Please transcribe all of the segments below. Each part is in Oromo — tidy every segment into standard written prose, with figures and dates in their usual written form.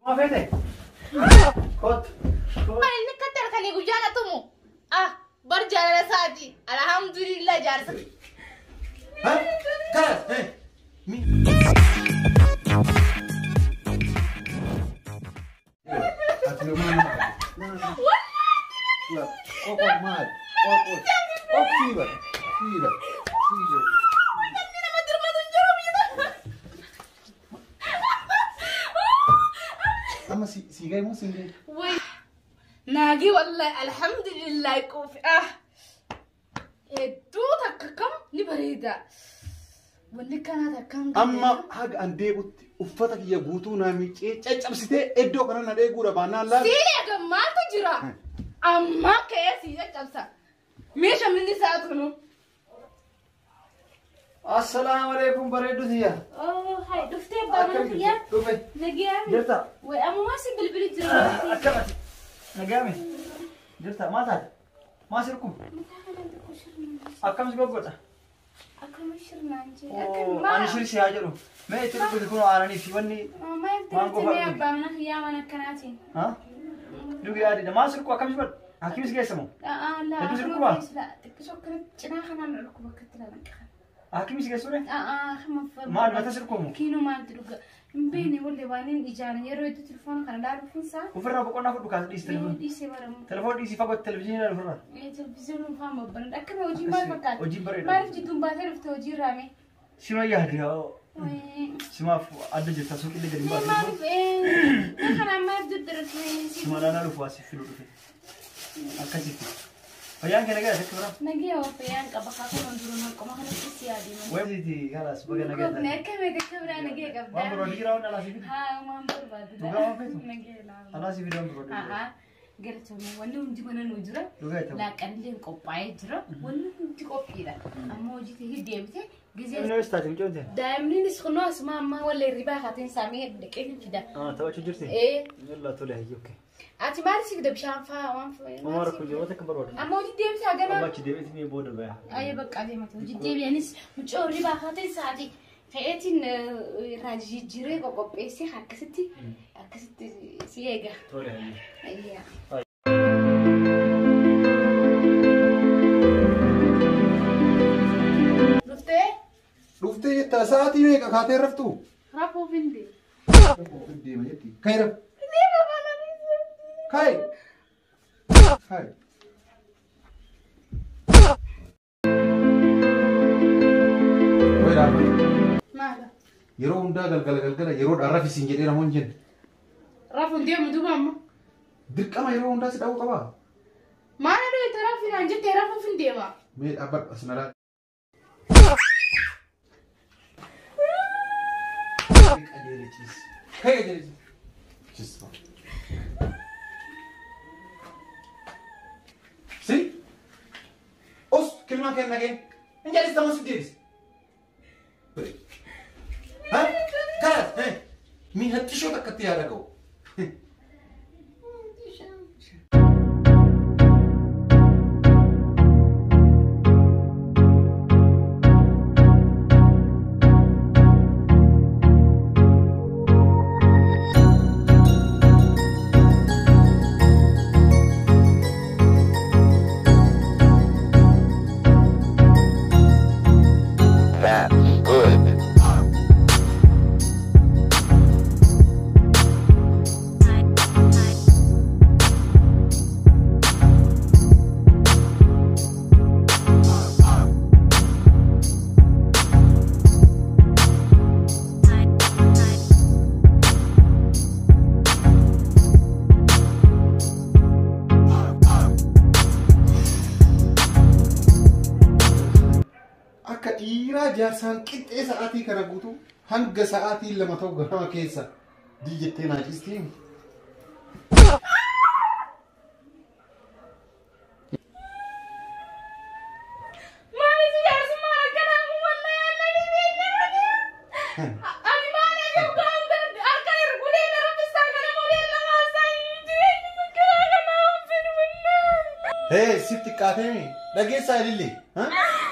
Maa feete? Kottu. Inni akkatti halkanii guyyaa na tumu. Ah, bar jaalala isaati. Alhamdulillah jaarsa. Ha? Karas. Eh. Mi. Ati maal maal? Qoqo maal? Qoqo. Qoqo siiba. Siiba. Siiba. Namni nama dirmatu hin jiru biyya tana. Amma si si gahe moo si hin gahe? Wai. Naagi wallahi alhamdulillah quufi. Ah. Hedduu takka kam ni bareeda. Wanni kanaa takkam. Amma haga an deebi'utti uffata kiyya guutuu naa miicee caccabsitee iddoo kana na dheeguudha baannaan laal. Siin eega maaltu jira? Amma ka'ee sii caccabsa. Meeshaa minni isaa tunu. Assalaamu alaikum bareeddu tiyya. Oh, hai, dhuftee abbaa mana kiyyaa? Dhufe. Nagayaami. Jirta? Way, ammumaa si bilbili jira. Akkamati? Nagaame? Jirta? Maal taate? Maal sirkum? Mataa kanaan xiqqoo shirnaan Akkam si goggodha? Akkama shirnaan jee. Ani shirsi haa jedhu. Mee itti dhuguti kun aananii fi wanni Maal Waan qofa dirti mee dhugi. abbaa mana kiyyaa waan akkanaatiin? Ha? Dhugi yaadidha. Maal sirku akkam si godha? Hakiimis geessa moo? Laa, Hedduu si dhukkubaa? Xiqqisoo akkanatti cinaa kanaan na dhukkuba akkatti ilaalan qaba. Hakiimis geessu ree? Hamma Maal mata sirku moo? Kiinoo maaltu dhuga? Hin beekne wallee waan inni ijaan yeroo hedduu telefoona kana laalu kunsaa Ofirraa boqonnaa fudhu kaas dhiisi telefoon. dhiisee baramu. Telefoon dhiisii fagootti televizyiinii ilaalu ofirraa. Televizyiiniin faan babbanadha. Akkami hojiin maal fakkaata? Hojiin bareeda. Maaliif jidduun baatee dhufte hojii irraa mee? Sima yaade simaaf adda jirta suuqillee gadi hin baasne. Maaliif kanaan maaliif duddarate? Sima naannoo dhufu asii fiduu dhufe. Akkasitti. Fayyaan kee nagaa akka biraa. Nagaya fayyaan qaba kaakuma duruu qoma kanatti si yaadima. Wayi kalaas baga nagaa Qofni taate. akkamitti akka biraa nagaya qabda? Waan biroo dhiiraa waan alaa si fidu. Haa waan barbaadu. Dhugaa waan feetu? Nagaya laala. Alaa si fidu waan biroo dhiiraa. Haa galatoomii wanni hundi mana nuu jira. Dhugaa itti. Laaqanillee qophaa'ee jira. Wanni hundi qophiidha. Amma hojii ta'ee deebite gizee Inni eessa taate mucaan ta'e? daa'imninis kunoo asuma ammaa wallee ribaa kaateen saamee dhaqee fida. Taphachuu jirti? Ee Yallaa tole hayyuu okkee. ati maal si fida bishaan faa waan faa. Uumaa rakkoo jiru waan akka barbaadu. Amma hojii deemsaa Amma ganaa. achi deebi'eeti mee booda baya. Ayya bakka deemate hojii deebi'anis mucoo ribaa kaateen sa'aati ka'eetiin irraa jijjiiree qoqopheessee akkasitti akkasitti si eega. Tole hayyuu. Ayya. Dhuftee? Dhuftee jetta sa'aatii meeqa kaatee raftu? Rafuuf hin deemu. Deema jetti. Kayi raf. Kayi. Kayi. Wayi dhaabbata. Maala? Yeroo hundaa galgala galgala yeroodhaan rafi siin jedhee namoonni jenna. Rafuun deemu duuba amma. Dirqama yeroo hundaa si dha'uu qabaa? Maala dhooyte rafinaan jettee rafuuf hin deema. Mee dhaabbadhu as na laali. Qajeelchiis. Kayi qajeelchiis. Chiis. Si? Os kilmaa kenna kee. Hin jallis tamoo si deebise. Ha? Karas. Mi hattishoo takkatti yaada ga'u. That's good. Akka dhiiraa jaarsaan qixxee sa'aatii kana guutuu hanga sa'aatii 2 ta'u ganama keessa diijettee naa ciistii. Maaliif jaarsummaan akkanaa kun wallahi annanii beekne. Ani maal ajab harka ergulee na raffisaa kana mulee lama isaa hin jireenyi akkanaa kanaa hin fedhu wallahi. Hee sitti xiqqaateemi dhageessaa ililli.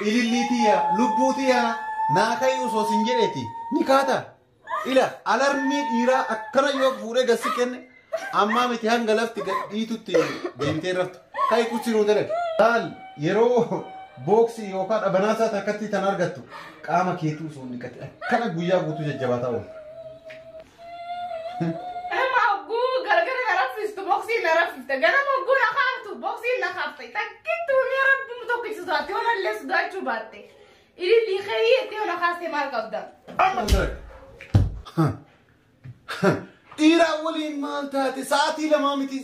Ililliitiyya lubbuutiyya naa ka'i osoo sin jedheeti ni kaata. Ila alarmii dhiiraa akkana yoo fuudhee gasi kenne ammaa miti hanga lafti gadhiitutti deemtee raftu. Ka'i qursii nuu dalage. Laal yeroo booksii yookaan abanaasaa takkatti tan argattu qaama keetuu osoo hin dhiqatin akkana guyyaa guutuu jajjabaataa oolta. Nama hogguu gargara na raffistu boksii na raffifte. Ganama hogguu na kaaftu boksii na kaafte. Takkittuu mee rabbimu tokkicha sodaatti yoo nallee sodaachuu baatte. Ilillii keeyyee itti yoo na kaaste maal qabda? Amma dalage. Dhiiraa waliin maal taate sa'aatii lamaa miti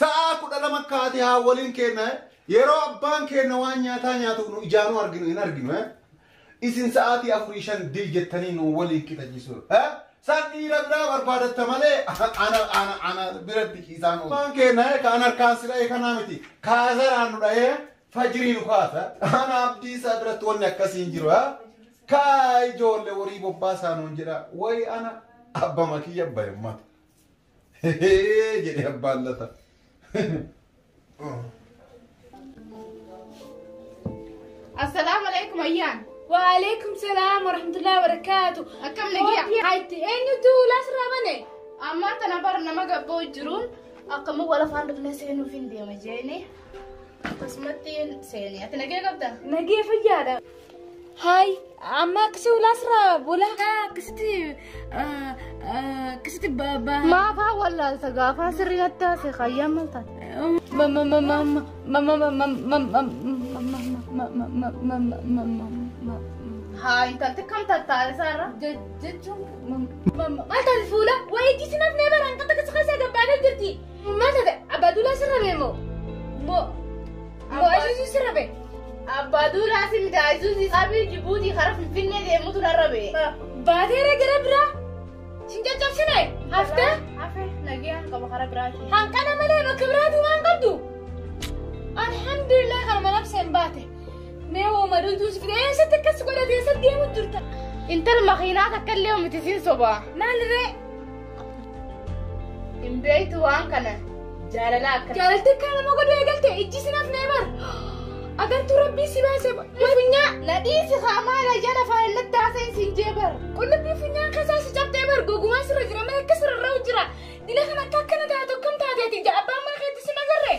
sa'aa 12 kaate haa waliin kenna yeroo abbaan kenna waan nyaataa nyaatu nu ijaanuu arginu hin arginu isin sa'aatii 4 5 dil jettanii nu waliin qixachiisu san dhiira biraa barbaadatta malee ana ana ana biratti isaan oolu. Abbaan kenna kan harkaan si dha'e kanaa miti kaasaraan nu dha'ee fajirii nu kaasa ana abdii isaa biratti wanni akkasii hin jiru kaa ijoollee horii bobbaasaa nuun jedha wayi ana abba makiyya bayyummata jedhe abbaan lata. Assalaamu alaikum ayyaan. Waalaikum salaam warahmatullahi wabarakatuh. Akkam nagiyaa? Hayti eenyutu lasirraa bane? Ammaan tana bara nama gabboo jiruun akkama wal afaan dhufnee seenuuf hin deema jeeni. Akkasumatti seeni. Ati nagee qabda? Nagee fayyaadha. Haay amma akkasii lasirraa bola akkasitti akkasitti Maafaa wallaalta gaafaa sirrii natti haase kayyaan maal taate? Haa intalti kam tattaale isaarra? Jechuun maal taate fuula wayii ijji nafnee baraan qatta keessa keessa gabbaatee jirti. Maal taate abbaa duulaa sirra bee moo? Moo moo isuusii sirra bee? Abbaa duulaa si miti Isuuzii qabii Jibuutii karaa Finfinnee deemutu narra bee. Baateera gara biraa sin caccabsine haftee Hafe nagayaan qaba karaa biraati. hanqana malee bakka biraatu waan qabdu. Alhamdulillah kanuma nabseen baate. Mee hooma dhultuu si fide eessatti akkas godhate eessatti deemu jirta? Intal makiinaa takka illee miti siin sobaa. Maalirree? Hin beektu waan kana jaalala akkana. Jaalalti akka nama godhu eegalte ijji si nafnee bar. Agartuu rabbii si baase funyaa Na dhiisi haa maal ayyaana afaan natti haasa'in siin jee bar. Qullubbii funyaan keessaa si cabxee bar gogumaa sirra jira malee akka sirra ra'u jira. Dila kana akka akkana taate akkam taateeti abbaan mana keetti si magarre.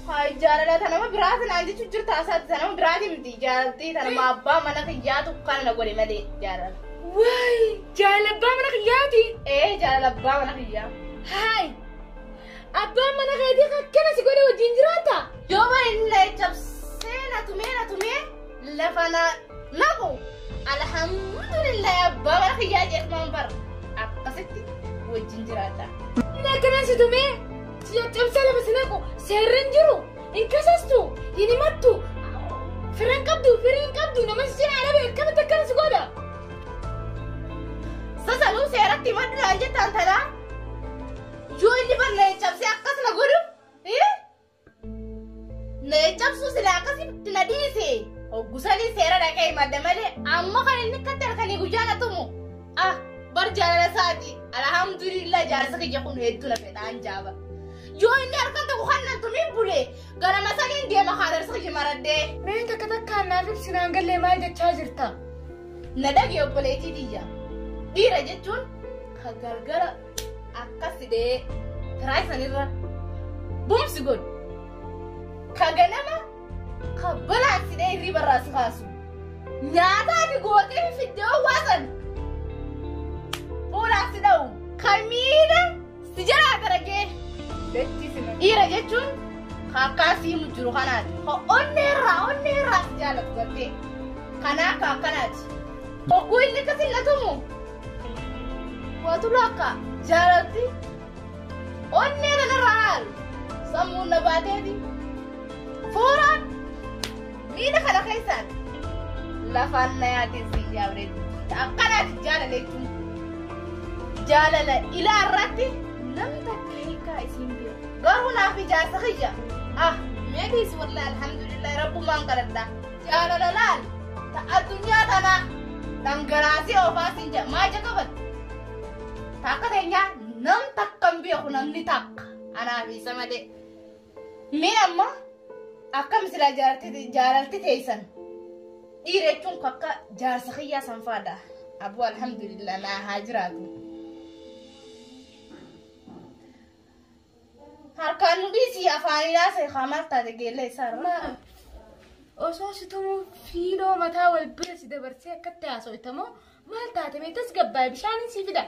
Haa jaalala ta nama biraati naan jechuun jirta asaati ta nama biraati miti jaalaltii ta nama abbaa mana kiyyaatu kana na godhe malee jaalala. Waay jaalala abbaa mana kiyyaati. Ee jaalala abbaa mana kiyyaa. Haay abbaan mana keetii akkana si godhe wajjin jiraata. Yoo bara inni na cabsee na tumee na tumee lafa na naqu alhamdulillah abbaa mana kiyyaa jedhaman bara akkasitti wajjin jiraata. Inni akkana si tumee si caccabsee lafa si naqu seerri hin jiru hin kasastu hin himattu fira hin qabdu firii hin qabdu nama si cinaa dhabe akkamitti akkana si godha. Sasaluu seeratti himadhu naan jettaan tanaa yoo inni bara na cabsee akkas na godhu na cabsuu sila akkasitti na dhiise hoggusanii seera dhaqee himadha malee amma kan inni akkatti halkanii guyyaa na tumu ah bar jaalala isaati alhamdulillah jaarsa kiyya kun hedduu na fedhaan jaaba. Yoo inni harkaan tokko kan na tumiin bule ganama saniin deema haadharsa kiyya maradhee. Mee takka takkaan naaf ibsinaan gallee maal jechaa jirta? Na dhage obboleettii tiyya. Dhiira jechuun ka gargara akkas hidhee karaa sanirra bumsi godhu. Ka ganama ka balaan sidhee hirriba irraa si kaasu. Nyaata ati gootee fiddee owwaasan fuulaan si dha'u. Ka miila si jalaa daragee. Dhiira jechuun ka akkaan si himu jiru kanaati. Ka onnee irraa si jaalatu gartee. Kanaa ka akkanaati. Hogguu inni akkasiin na tumu. Waatu lakka jaalatti onnee kanarraa haalu sammuun na baateeti. Fuuraan miila kana keessaan lafaan na yaateen siin jaabreetti. Akkanaati jaalala jechuun. Jaalala ilaa irratti namni takka hiikaa isiin beeku. Garuu naaf ijaarsa kiyya. Ah meetiis wallahi alhamdulillah rabbumaan kadhadha. Jaalala laal ta addunyaa tanaa dhangalaasee oofaa siin jedha maa ija qabatte. Takka teenyaa nam takka hin beeku namni takka anaaf isa malee. Mee amma akkam silaa jaalalti teessan dhiira jechuun akka jaarsa kiyyaa san faadha. Aboo alhamdulillah naa haa jiraatu. Kan nu dhiisii afaanii haasa'e haa maal taate geellee isaarra. Osoo si tumuu fiiloo mataa wal bira si dabarsee akkatti haasa'itamoo maal taate mee tasgabbaa'e bishaanin si fida.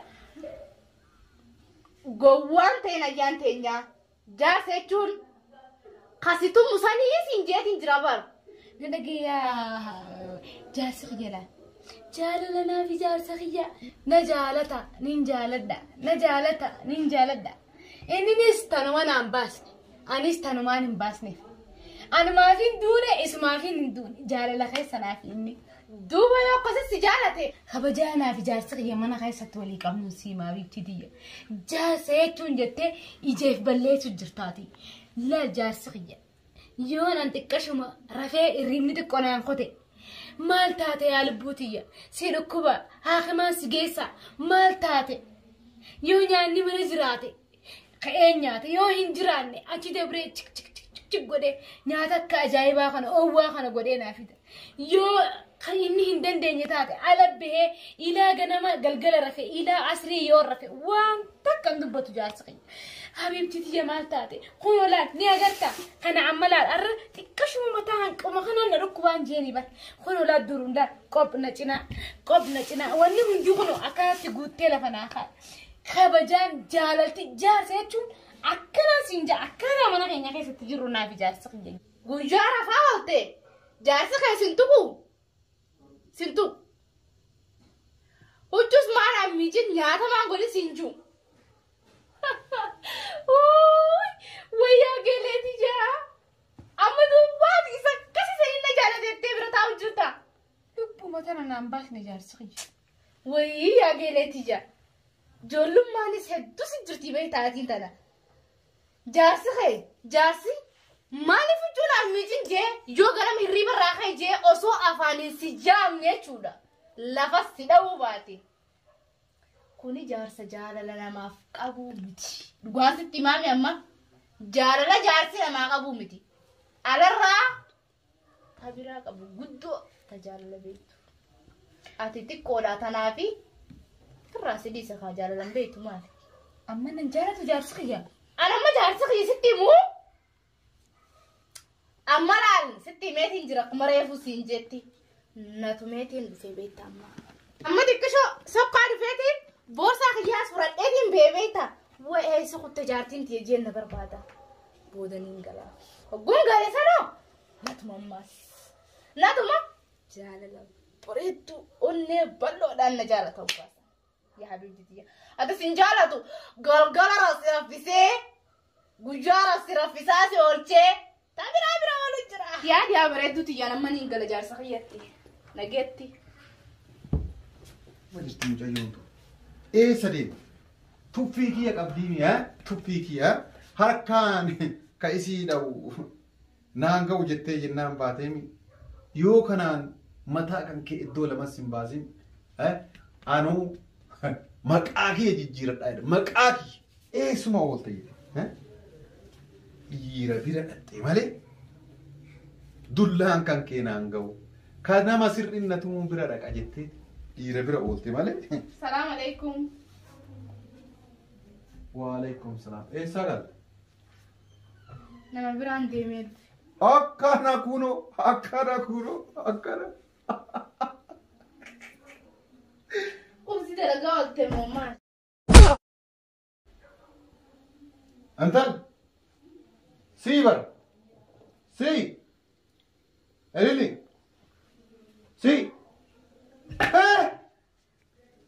Gowwaan ta'een ayyaan teenyaa. Jaarsa jechuun kasitumu sanii siin jeetiin jira bara. Na dhagayaa jaarsa kiyya laal. Jaalala naaf jaarsa kiyya na jaalata nin jaaladha na jaalata nin jaaladha. Inninis tanuma naan baasne anis tanumaan hin baasneef. Anumaaf hin duune isumaaf hin duune jaalala keessa naaf inni. Duuba yoo akkasii si jaalate Kabajaa naaf jaarsa kiyya mana keessatti walii qabnu siimaa biifti tiyya. Jaarsa jechuun jettee ijeef balleessu jirtaati. La jaarsa kiyya. Yoo nan xiqqashuma rafee irriibni xiqqoo naan kote. Maal taate yaa lubbuu tiyya? Si dhukkuba haakimaan si geessa maal taate? Yoo nyaanni mana jiraate ka'ee nyaate yoo hin jiraanne achi dabree chik chik chik chik chik godhee nyaata akka ajaa'ibaa kana oowwaa kana godhee naa fida. Yoo kan inni hin dandeenye taate ala bahee ilaa ganama galgala rafe ilaa asrii yoo rafe waan takka hin dubbatu jaarsa kiyya. Habiibti tiyya maal taate kunoo laal ni agarta kana amma laal arra xiqqashuma mataa hanquma kanaan na dhukkubaan jeeni bar kunoo laal duruun laal qophna cinaa qophna cinaa wanni hundi kunoo akkanatti guuttee lafa naa kaa'e. Kabajaan jaalalti jaarsa jechuun akkanaa siin jaa akkanaa mana keenya keessatti jirru naaf jaarsa kiyya. Guyyaa rafaa oolte jaarsa kee sin tuqu sin tuqu. Huccuus maal ammiijin nyaata maan godhi siin jiru. Wayyaa galeeti jaa. Amma duwwaati isa akkasii sanii na jaalatettee bira taa'u jirta. Lubbuma tana naan baasne jaarsa kiyya. Wayyaa galeeti jaa. Ijoollumaanis hedduu si jirti bahi taatiin tana. Jaarsi kee jaarsi maaliif huccuun ammiijin jee yoo ganama hirriiba irraa ka'e jee osoo afaaniin si jaamne jechuudha. Lafas si dha'uu baate. Kuni jaarsa jaalala namaaf qabu miti. Dhugaan sitti himaami amma jaalala jaarsi namaa qabu miti. Alarraa ta biraa qabu guddoo ta jaalala beektu. Ati xiqqoodha tanaafi irraa si dhiisa kaa jaalalan beektu maali? Amma nan jaalatu jaarsi kiyya. Ani amma jaarsi kiyya sitti himuu? Amma laal sitti himeetiin jira akkuma reefu siin jetti. Natu meetiin dhufee beekta amma. Amma xiqqishoo sokkaa dhufeetiin boorsaa kiyyaas fudhadheetiin bee beekta. Wa'ee isa kutte jaartiin tiyya jeen na barbaada. Boodaniin galaa. Hogguun galee sanoo natuma ammaas. Natuma jaalala bareedduu onnee bal'oodhaan na jaalata ubbaasa. Yaa habiibti tiyya. Ati sin jaalatu galgala si raffisee guyyaa si raffisaa si oolchee ta biraa bira oolu jira. Yaa diyaa bareedduu tiyya nama niin gala jaarsa kiyyatti. Nageetti. Ma jirti mucayyoon tun? Eessa deema? Tuffii kiyya qabdii mi'a? Tuffii kiyya harkaan ka isii dha'u naan ga'u jettee jennaan baatee mi? Yoo kanaan mataa kan kee iddoo lamas hin baasin anuu maqaa kiyya jijjiiradhaa jedha. Maqaa kiyya eessuma oolte jedhe. Dhiira bira dhatte malee dullaan kan kee naan ga'u. Ka nama sirriin na tumuu bira dhaqa jettee dhiira bira oolte malee. Salaam alaikum. Waalaikum salaam. Eessaa galte? Nama biraan deemee dhufe. Akkana kunoo akkana kunoo akkana. Qubsi dalagaa oolte moo maal? Intal sii bar sii elili sii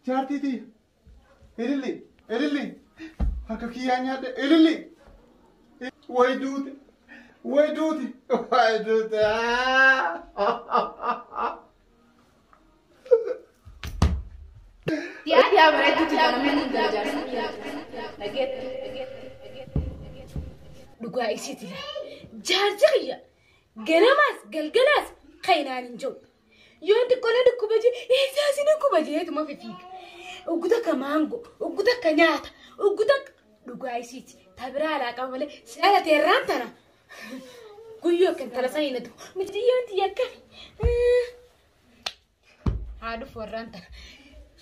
jaartii tiyya elili elili harka kiyyaa nyaadhe elili way duute way duute way duute. Yaa diyaa bareedduu tiyya nama niin gala jaarsa kiyyatti. Nageetti. Dhugaa isiiti laa. Jaarsi kiyya ganamaas galgalaas kainaan hin jiru. Yoo xiqqoo na dhukkuba jee eessaa si dhukkuba jeetuma fifiiga. Ugguta akka maangoo, ugguta akka nyaata, ugguta akka dhugaa isiiti. Ta biraa alaa qaba malee silaala teerraan tana. Guyyoo akka intala sanii na tuqu. Miciyyoon tiyya akkami. Haa dhufu warraan tana.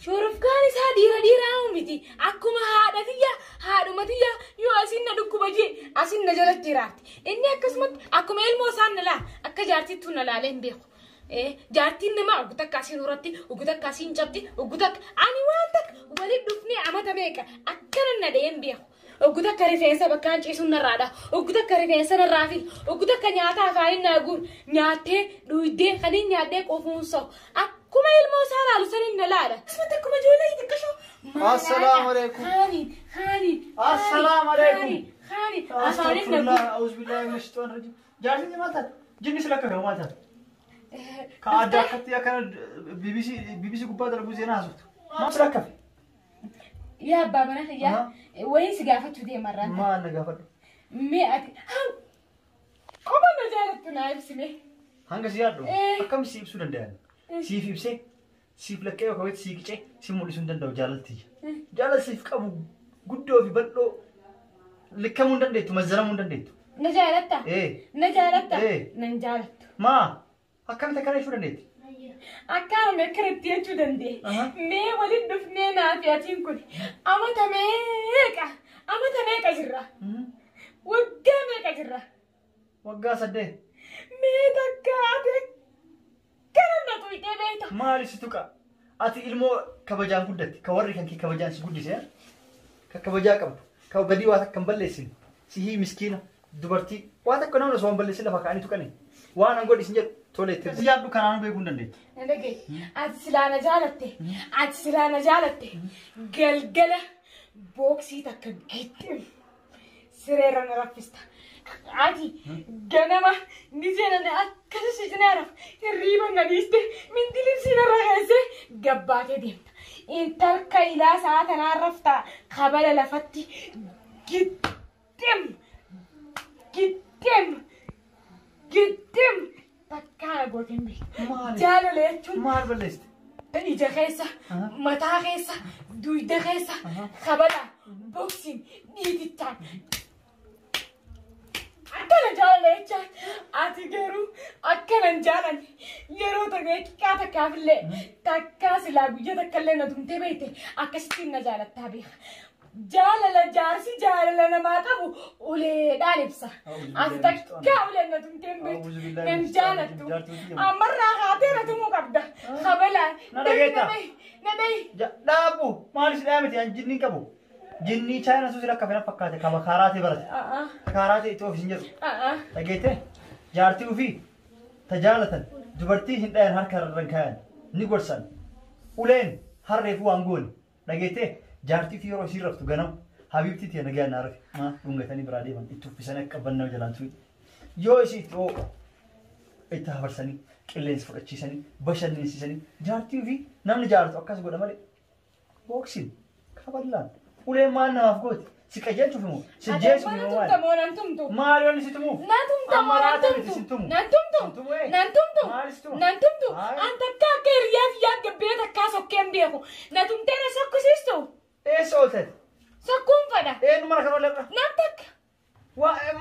Shorofkaan isaa dhiira dhiiraa miti. Akkuma haadha tiyya haadhuma tiyya yoo asiin na dhukkuba jee asiin Akkasitti na jalatti hiraatti. Inni akkasumatti akkuma ilmoo isaan na laa akka jaartittuu na laalee hin beeku. Jaartiin namaa ugu takka asiin horatti, ugu takka asiin cabdi, ugu takka ani waan takka waliin dhufnee amata meeqa akkana na dhahee hin beeku. Ugu takka rifeensa bakkaan ciisuun narraadha. Ugu takka rifeensa narraa fi ugu takka nyaata afaaniin naa guur nyaattee dhuydee kan hin nyaadhee qofuun so'u. Akkuma ilmoo isaa laalu saniin na laala. Akkasumatti akkuma ijoollee xixiqqashoo. Assalaamu alaikum. Haani haani. Assalaamu alaikum. Haani afaaniin na guur. Astaghfirullah, a'uuzu billahi minash shaitanir rajiim. Jaartiin maal taate? Jinni si lakkaa'e maal taate? Ka adda akkatti akkana BBC gubbaa darbuu seenaa haasoftu. Maal si lakkaa'e? Yaa abbaa mana kiyyaa wayiin si gaafachuu deemarraan. Maal na gaafadhu? Mee ati qofa na jaalattu naa ibsime. Hanga si yaaddu akkam si ibsuu danda'an? Siif ibsee siif lakkee yookaan sii qicee si mul'isuu hin danda'u jaalalti. Jaalala siif qabu guddoo fi bal'oo likkamuu hin dandeettu, mazzaramuu hin dandeettu. Na jaalatta? Na jaalatta? Nan jaalattu. Maa akkamitti akkana jechuu dandeetti? Akkaanuma akkanatti jechuu danda'e. Mee waliin dhufnee naa fi atiin kun amata meeqa? Amata meeqa jirra? Waggaa meeqa jirra? Waggaa 8. Mee takka ati akkana na tuqxee beekta? Maali si tuqa? Ati ilmoo kabajaan guddatte, ka warri kan kee kabajaan si guddise, ka kabajaa qabdu, ka badii waa takka hin balleessine, sihii miskiina, dubartii, waa takka namni osoo hin balleessin lafa kaa'anii tuqanii. Waan an godhi sin jedhu tole itti. Si yaaddu kanaan beekuu hin dandeettu. Na dhaga'i. Ati silaa na jaalatte. Ati silaa na jaalatte. Galgala booksii takka gixxim. Sireerra na raffista. Ati ganama ni seenan akkasi si cinaa raf. Hirriiba na dhiiste mindilimsii narra keessee gabbaatee deemta. Intalka ilaa sa'a tanaa raftaa kabala lafatti gixxim. Gixxim. Gixxim. Takkaa gooteen beektu. Maali? Jaalala jechuun Maal balleessite? ija keessa, mataa keessa, dugda keessa, kabala, boksiin, dhiitichaan. Akkana jaalala jechaan ati garuu akkana hin jaalanne yeroo tokko xiqqaa takkaafillee takkaa silaa guyyaa takkallee na tumtee beekte akkasittiin na jaalattaa beeka. Jaalala jaarsi jaalala namaa qabu uleedhaan ibsa. Ati takkaa uleen na tumtee hin beektu. Nan jaalattu. Ammarraa kaatee na tumuu qabda. Kabalaan. Na dhageetta? Na dhahi. Dhaabu maal si dhaamite an jinni qabu. Jinni chaayina suusi lakka fena fakkaate kaba kaaraatee barate. Kaaraatee itti ofiis hin jedhu. Dhageette jaartii ofii tajaalatan dubartii hin dhayan harka irra kaayan ni gorsan. Uleen harreef waan goone dhageette jaartii ofii yeroo isiin raftu ganama habiibtii tiya nagaa naa rafe maa dhungatanii biraa deeman itti uffisanii akka bannaa jalaan tuyi. Yoo isii itti oo'u itti hafarsanii qilleensa fudhachiisanii bashannansiisanii jaartii ofii namni jaartu akkas godha malee booksiin kaballaan uleen maal namaaf gooti si qajeelchuuf immoo si jeesuuf Ati immoo tumta maali? moo nan tumtu? Maal yoonni si tumuuf? Na tumta moo nan Amma raata miti tumtu? si tumu. Nan tumtu? Si tumu ee? Nan tumtu? Maal si tumu? Nan tumtu? Hayi. An takka akka hiriyaa kiyyaa gabbee takkaa sokkee hin beeku. Na tumtee na sokkisiistu? Eessa ooltati? Sokkuun fedha. Eenyu mana kana oollee? Nam takka.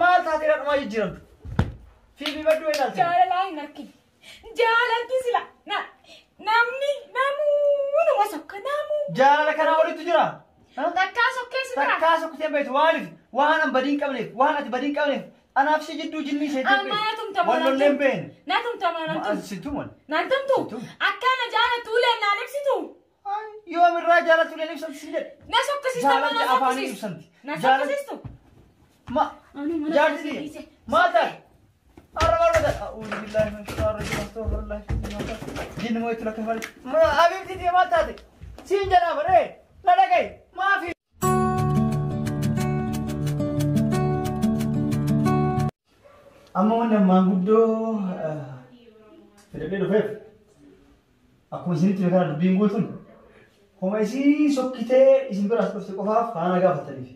Maal taatee dhadhumaa jijjiiramtu? Fiilmii badduu ilaalte. Jaalalaa hin argine. Jaalalti sila. Namni namuunuma sokka namuu. Jaalala kanaa olitti jira. Takkaa sokkee si bira. Takkaa sokkitee beektu maaliif? Waan an badii hin qabneef, waan ati badii hin qabneef, anaaf si jidduu jinni ishee Amma na tumta moo Wal nan lolleen tumtu? beekne. Na tumta moo nan tumtu? Si tuman. Nan tumtu? Si tumu. Akka na jaalattu uleen naan ibsitu? Yoom irraa jaalattu uleen ibsamti sin jedhe. Na sokkisiista moo Jaalalti na afaanii sokkisiistu? ibsamti. Na Jaalalti- sokkisiistu? Ma Anu mana jaarti keessa dhiise. maal taate? Arra barbaada. A'uudhu billaahi min shaytaani rajiim. Astaghfirullah. Jinni moo itti lakka fali. Ma abiibti tiyya maal taate? Siin jedhaa baree. Na dhaga'i. Maafi? Amma wanni ammaan guddoo fedhadhee dhufeef akkuma isinitti kana dubbiin guutuun homa isii sokkitee isin biraas dhufte qofaaf faana gaafataniif.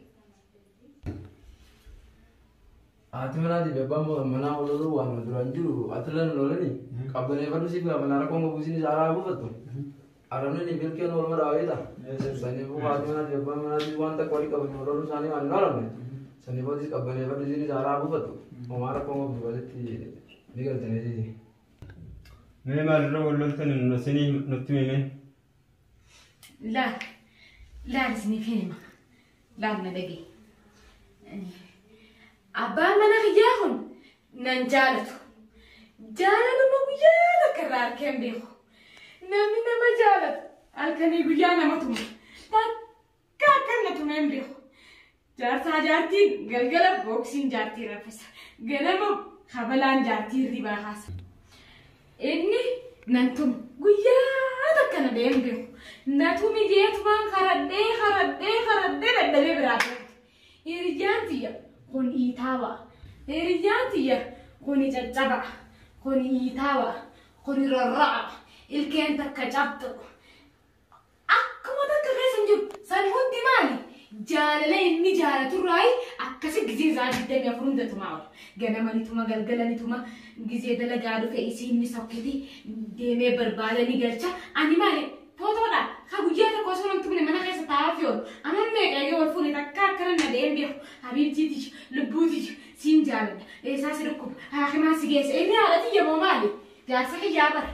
Haati manaatii fi abbaan manaa wal loluu waan duraan jiru ati lan lolani qabbaneeffadhu siif gaafa rakkoon qabu isinis haaraa buufattu. Arabni ni bilkeen waluma dhaabeeta. Saniifuu haati manaatii fi abbaan manaatii waan takka walii qaban wal loluu isaanii waan hin oolamne. Saniifuu atis qabbaneeffadhu isinis haaraa buufattu. Homaa rakkoon qabdu walitti ni galtanii. Mee maalirra wal loltan isinii nutti himi. Laal laal isiniif hima. Laal na dhaga'i. Abbaan mana kiyyaa kun nan jaalatu. Jaalaluma guyyaa takka irraa harkee hin beeku. Namni nama jaalatu halkanii guyyaa nama tuma. Takka akka na tume hin beeku. Jaarsaa jaartiin galgala booksiin jaartii raffisa. Ganama kabalaan jaartii hirribaa kaasa. Inni nan tumu guyyaa takka na deemu beeku. Na tumi jeetumaan karadhee karadhee karadhee dadhabee biraa deemte. Hiriyyaan tiyya kun iitaawa. Hiriyyaan tiyya kun caccaba. Kun iitaawa. Kun rarra'a. Ilkeen takka cabxu. Akkuma takka keessa hin jiru. San hundi maali? Jaalala inni jaalaturraayi akkasi gizee isaa 24 hunda tumaa oola. Ganama ni tuma, galgala ni tuma, gizee dalagaa dhufe isiin ni sokkiti, deemee barbaada ni galcha. Ani maali? Footoodha. Ka guyyaa tokko osoo hin tumne mana keessa taa'aa fi oolu. Amma meeqa eegee wal fuune takka akkana na deem beeku. Habiibtiiti, lubbuuti, siin jaaladha. Eessaa si dhukkuba? Haakimaa si geessa. Inni haadha tiyya moo maali? Jaarsa kiyyaa bara.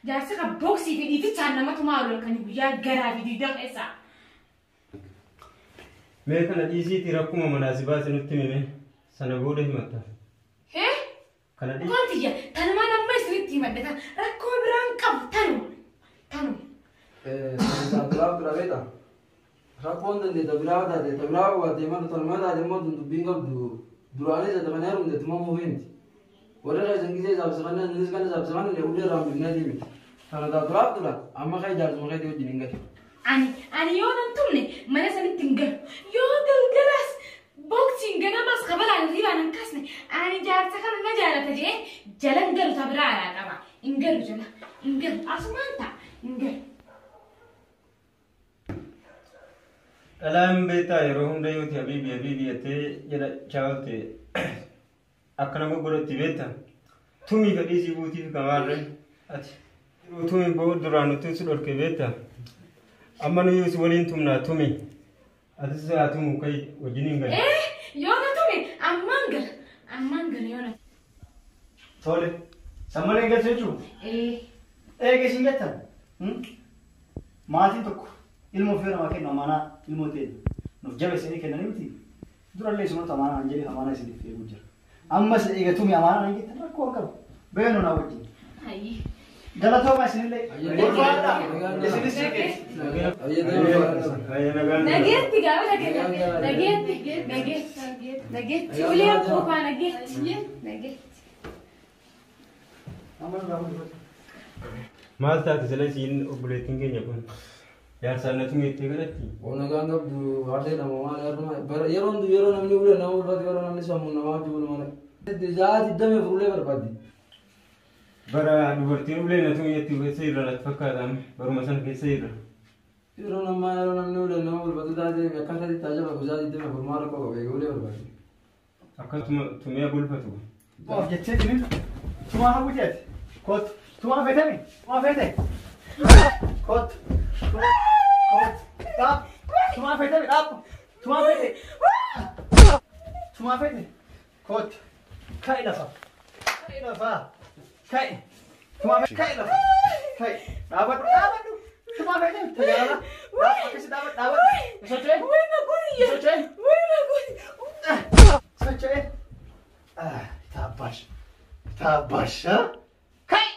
Jaarsa ka booksii fi dhiitichaan nama tumaa oolu kan guyyaa garaa fi diida keessaa. Mee kana dhiisiitii rakkuma manaa si baase nutti himi sana booda himatta. Hee? Kana dhiisi. Rakkoon tiyya tanumaan amma isinitti himadhe tan rakkoo biraan qabu tanuma. Tanuma. Taatulaaf bira beekta. Rakkoon dandeetta biraa taate ta biraa qabaate malu tanuma taate immoo dubbiin qabdu duraanis ati kana heerumte tumamuu fi miti. Warra keessan gisee isaaf siqannee innis kan isaaf siqannee ulee irraa hambifnee miti. Kana taatulaaf dura amma kee jaarsuma keetii wajjin hin galu. Ani yoo nan tumne mana sanitti hin galu. Yoo galgalas booksiin ganamas kabalaan hirribaan hin kaasne ani jaarsa kana na jaalata jedhee jala hin galu ta biraa alaa qaba. Hin galu jala. Hin galu. Asumaan ta'a. Hin galu. Dhalaan beektaa yeroo hunda yooti habiibi habiibi jettee jedha chaawalte akka nama godhatti beekta. Tumii fedhii si buutiif kamaarree ati. Tumi boo duraan nuti si dhorke beekta. Amma nuyi si waliin tumnaa tumi. Atis haa tumu kai wajjin hin galu. Yoo na tume ammaan gala. Ammaan gala yoo na. Tole. Sammalee hin galchu jechuun? Ee. Eega isin jettan. Maatiin tokko ilma ofii namaa kennu amaanaa ilmoo ta'e nuuf jabeessanii kennanii miti. Durallee isinota amaanaa hin jedhee amaanaa isiniif eeguu jira. Ammas eega tumi amaanaa hin jettan rakkoo hin qabu. Beenu naa wajjin. Hayyi. Galatooma isinillee. Ulfaadha. Isinis Nageetti gaafa nageetti. Nageetti. Nageetti. Nageetti. Ulee qofa nageetti. Nageetti. Maal taate sila isiin obboleettiin keenya kun jaarsaan na tumeettee kadhatti. Nagaan qabdu harree nama maal yeroo hundi yeroo namni ulee nama ulfaatu yeroo namni sammuu namaa wajjin bulu malee. Sa'aa 24 ulee barbaaddi. Bara dubartiin ulee na tumeetti keessa irra natti fakkaata baruma sana keessa irra. Yeroo namaa yeroo namni ulee nama ulfaatu taate akkaataa itti tajaajila sa'aa 24 maal rakkoo qaba eegee ulee barbaaddi. Akka tumee bulfatu. Of jettee jinin tumaa hawwiteeti. Kootu. Tumaa feetami? Tumaa feete? Kootu. Kootu. Dhaab. Tumaa feetami? Dhaab. Tumaa feete? Tumaa feete? Kootu. Ka'i lafa. Ka'i lafa. Ka'i. Tumaa feete? Ka'i lafa. Ka'i. Dhaabadhu. Dhaabadhu. Tumaa feete? Tajaajila. Dhaab. Akkasi dhaabadhu. Dhaabadhu. Socho'e. Socho'e. Socho'e. Taabbash. Taabbash. Ka'i.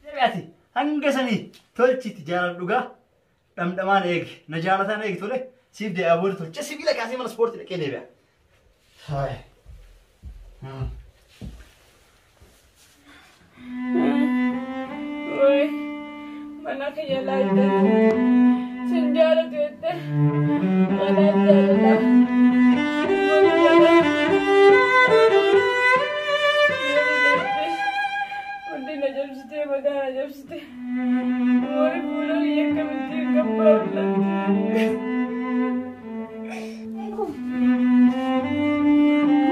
Deebi'aati. Hanga sanii tolchiti jaalala dhugaa dhamdhamaan eegi. Na jaalataan eegi tole. Siif deebi'aa booda tolche sibiila kaasee mana ispoortii dhaqee deebi'a. Hayi. Way mana kiyya laalte sin jaalatu jette mana jaalala. Hundi na jabsitee mataa na jabsitee warri fuula kiyya akkamitti akka baaflatte.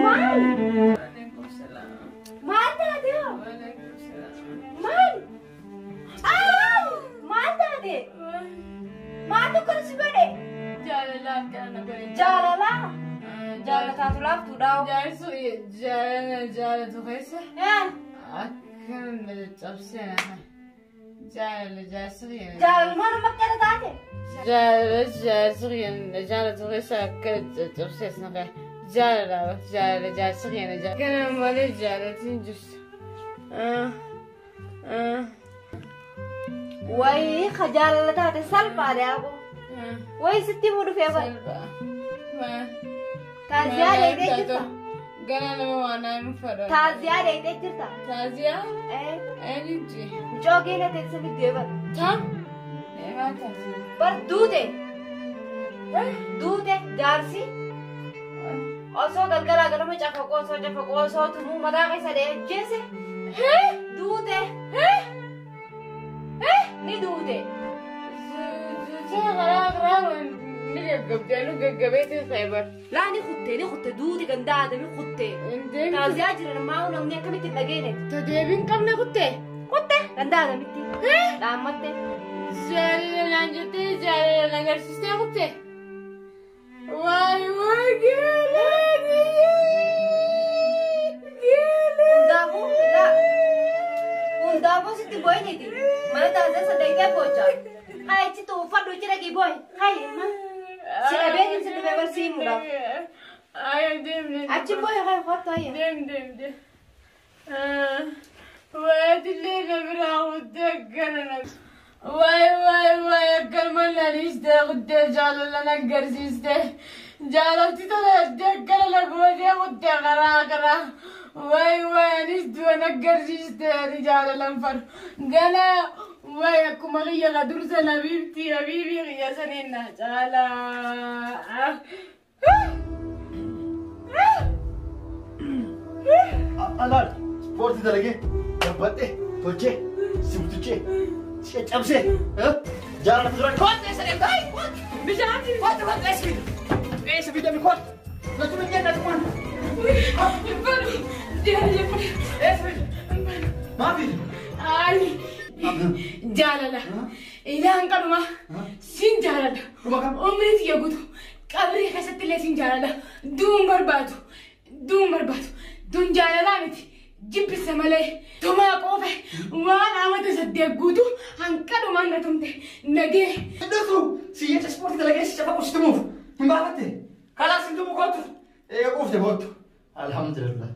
Maal? Waalaikum salaam. Maal taate hoo? Waalaikum salaam. Maal? Aaw! Maal taate? Maaltu akkana si godhe? Jaalala akkana na godhe. Jaalala? Jaalataatu laaftuudha. Jaarsu jaalala jaalatu keessa akkana na caccabsee na jaalala jaarsi kiyya. Jaalaluma nama akkana taate? Jaalala jaarsi kiyya jaalatu keessa akkana caccabsee na Jaalala jaalala jaarsa keenya jaalala. Kana malee jaalatiin jirtu. Wayii ka jaalala taate salphaadha yaaqo. Wayii sitti himuu dhufee bara. Salphaa. Taaziyaa dheeyitee jirta. Gana nama waan hin fedhan. Taaziyaa dheeyitee jirta. Taaziyaa? Eenyuti? Mucoo keenya teessanii du'e bara. Taa? Maal taaziyaa? Bar duute. Duute jaarsi. Osoo galgalaa galama cafaqoo osoo cafaqoo osoo tumuu mataa keessa dhahee ajjeese. Duute. Ni duute. Duute karaa karaa ni gaggabdee nu gaggabeetiin khaybar. Laa ni kutte ni kutte duute gandaa adamii kutte. Taaziyaa jiran maa namni akkamitti hin dhageenye. Ta deebiin qabne kutte. Kutte gandaa adamitti. Dhaammatte. Jaalala naan jettee jaalala na agarsiistee kutte. Waay waay geelaa Hundaafuu laa hundaafuu sitti boo'initi. Mana taaziyaa saddeetee boocha. Hayi achitti uffadhu ichi dhaqii boo'i. Hayi ma. Si dhabeetiin si dhufee barsiimuudhaaf. Ay deemne. Achi boo'i hayi kottu hayya. Deem deem deem. Waayillee na biraa guddee akkana na. Waay waay waay akkanuma na dhiistee guddee jaalala na agarsiiste. Jaalalti tola jettee akkana na gootee guddee karaa karaa. Waay waay anis du'a na agarsiiste ani jaalalan fadhu. Gana waay akkuma kiyya ka dursa na biifti habiibii kiyya saniin na caalaa. Alaal ispoortii dalagee gabbadhee tolchee si bututee si caccabsee jaalala fuuldura kootu eessa deemta? Bishaan kootu kootu eessa fida? Eessa fida mi kootu? Natu min jenna tumaan. Eessa fida? Maa fida? Ay jaalala ilaan qaduma sin jaalala umrii tiyya guutu qabrii keessatti illee sin jaalala duun barbaadu duun barbaadu duun jaalalaa miti jibbisa malee tumaa qoofe waan amata saddeet guutu hanqadhumaan na tumte nagee. Dhuftu si jecha ispoortii dalagee si cafaqu si tumuuf hin baafatte kalaas hin tumu kootu eega quufte boottu alhamdulillah.